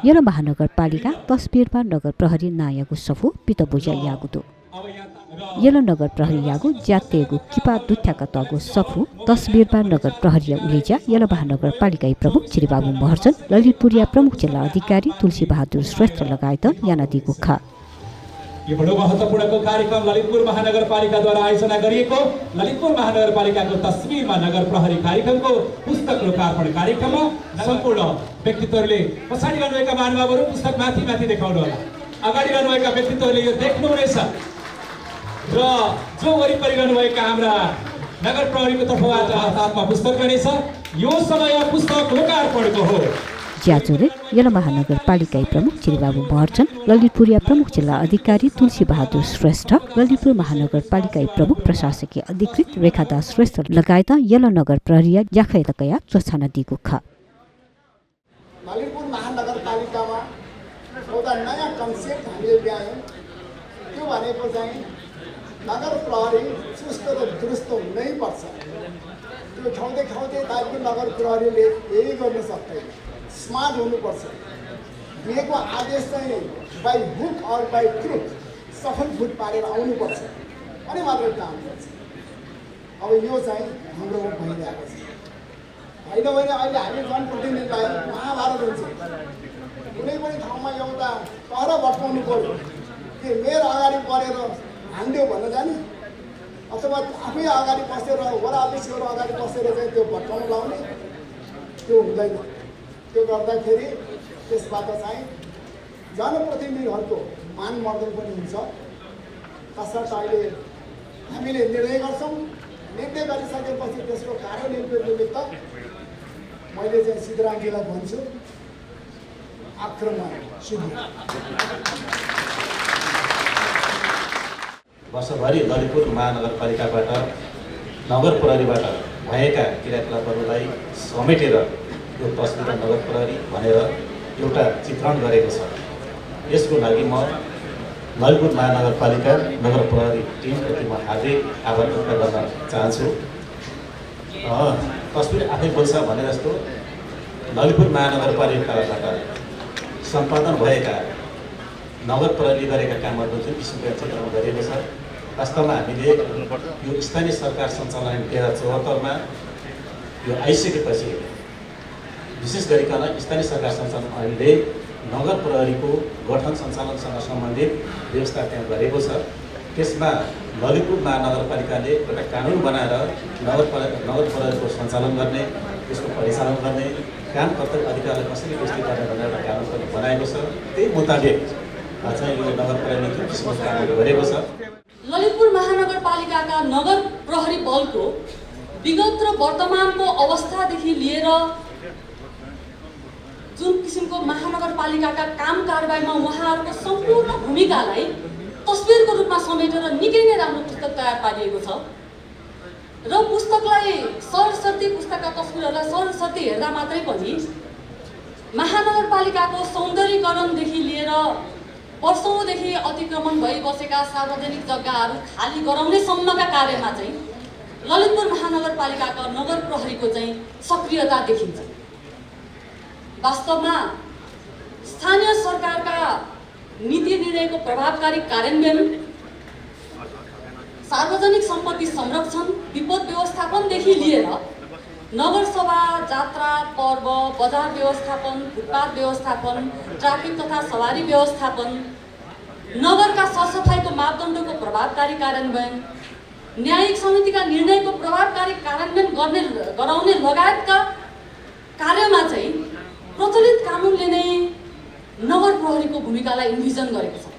यला महानगरपालिका तस्बिरमा नगर प्रहरी नायगु सफु पितबुजा यागुदु यला नगर प्रहरी यागु ज्यातेगु किपा दुथ्याका तगु सफु तस्बिरमा नगर प्रहरी उलेजा यला महानगरपालिका प्रमुख श्रीबाबु महर्जन ललितपुरिया प्रमुख जिल्ला अधिकारी तुलसी बहादुर श्रेष्ठ लगायत यानादी गुखा यो बडो महत्त्वपूर्णको कार्यक्रम ललितपुर महानगरपालिकाद्वारा आयोजना गरिएको ललितपुर महानगरपालिकाको तस्बिरमा नगर प्रहरी कार्यक्रमको पुस्तक लोकार्पण कार्यक्रममा सम्पूर्ण व्यक्तित्वहरूले पछाडि रहनुभएका महानुभावहरू पुस्तक माथि माथि देखाउनु होला। अगाडि रहनुभएका व्यक्तित्वहरूले यो देख्नुहुनेछ र जो वरिपरि रहनुभएका हाम्रा नगर प्रहरीको तर्फबाट हातमा पुस्तक रहनेछ। यो समय पुस्तक लोकार्पणको हो। ज्याचोरे यला महानगरपालिका प्रमुख श्रीबाबु महर्जन ललितपुरिया प्रमुख जिल्ला अधिकारी तुलसी बहादुर श्रेष्ठ ललितपुर महानगरपालिका प्रमुख प्रशासकीय अधिकृत रेखादास श्रेष्ठ लगायत यला नगर प्रहरीया ज्याखयतकया चोछाना दिगु ख ललितपुर महानगरपालिकामा एउटा नयाँ कन्सेप्ट हामीले ल्यायौँ। त्यो भनेको चाहिँ नगर प्रहरी चुस्त र दुरुस्त हुनै पर्छ। त्यो ठाउँदै दार्जिलिङ नगर प्रहरीले यही गर्न सक्दैन। स्मार्ट हुनुपर्छ। दिएको आदेश चाहिँ by hook or by crook सफल फुट पारेर आउनुपर्छ अनि मात्र काम गर्छ। अब यो चाहिँ हाम्रोमा भइरहेको छ। होइन भने अहिले हामी जनप्रतिनिधिलाई महाभारत हुन्छ। कुनै पनि ठाउँमा एउटा तर भट्काउनु पर्यो कि मेयर अगाडि परेर हान्दियो भन्न जाने अथवा आफै अगाडि बसेर वडा अफिसहरू अगाडि बसेर चाहिँ त्यो भट्काउनु लाउने त्यो हुँदैन। त्यो गर्दाखेरि त्यसबाट चाहिँ जनप्रतिनिधिहरूको मान मर्दन पनि हुन्छ। तसर्थ अहिले हामीले निर्णय गर्छौँ। निर्णय गरिसकेपछि त्यसको कार्यान्वयनको निमित्त मैले चाहिँ सिद्धरामजीलाई भन्छु आक्रमण सुरु। वर्षभरि ललितपुर महानगरपालिकाबाट नगर प्रहरीबाट भएका क्रियाकलापहरूलाई समेटेर यो तस्बिर नगर प्रहरी भनेर एउटा चित्रण गरेको छ। यसको लागि म ललितपुर महानगरपालिका नगर प्रहरी टिमप्रति म हार्दिक आभार व्यक्त गर्न चाहन्छु। तस्बिर आफै बोल्छ भने जस्तो ललितपुर महानगरपालिकाबाट सम्पादन भएका नगर प्रहरी गरेका कामहरू जुन किसिमका चित्रण गरिएको छ। वास्तवमा हामीले यो स्थानीय सरकार सञ्चालन 2074मा यो आइसकेपछि विशेष गरिकन स्थानीय सरकार सञ्चालन ऐनले नगर प्रहरीको गठन सञ्चालनसँग सम्बन्धित व्यवस्था त्यहाँ गरेको छ। त्यसमा ललितपुर महानगरपालिकाले एउटा कानुन बनाएर नगर प्रहरीको सञ्चालन गर्ने, त्यसको परिचालन गर्ने, काम कर्तव्य अधिकारलाई कसरी विस्तृत गर्ने भनेर एउटा कानुन पनि बनाएको छ। त्यही मुताबिक चाहिँ यो नगर प्रहरीले जुन किसिमको कामहरू गरेको छ। ललितपुर महानगरपालिकाका नगर प्रहरी बलको विगत र वर्तमानको अवस्थादेखि लिएर जुन किसिमको महानगरपालिकाका काम कारबाहीमा उहाँहरूको सम्पूर्ण भूमिकालाई तस्बिरको रूपमा समेटेर निकै नै राम्रो पुस्तक तयार पारिएको छ। र पुस्तकलाई सरसर्ती पुस्तकका तस्बिरहरूलाई सरसर्ती हेर्दा मात्रै पनि महानगरपालिकाको सौन्दर्यीकरणदेखि लिएर वर्षौँदेखि अतिक्रमण भइबसेका सार्वजनिक जग्गाहरू खाली गराउनेसम्मका कार्यमा चाहिँ ललितपुर महानगरपालिकाका नगर प्रहरीको चाहिँ सक्रियता देखिन्छ। वास्तवमा स्थानीय सरकारका नीति निर्णयको प्रभावकारी कार्यान्वयन, सार्वजनिक सम्पत्ति संरक्षण, विपद व्यवस्थापनदेखि लिएर नगरसभा, जात्रा, पर्व, बजार व्यवस्थापन, फुटपाथ व्यवस्थापन, ट्राफिक तथा सवारी व्यवस्थापन, नगरका सरसफाइको मापदण्डको प्रभावकारी कार्यान्वयन, न्यायिक समितिका निर्णयको प्रभावकारी कार्यान्वयन गराउने लगायतका कार्यमा चाहिँ प्रचलित कानुनले नै नगर प्रहरीको भूमिकालाई इन्भिजन गरेको छ।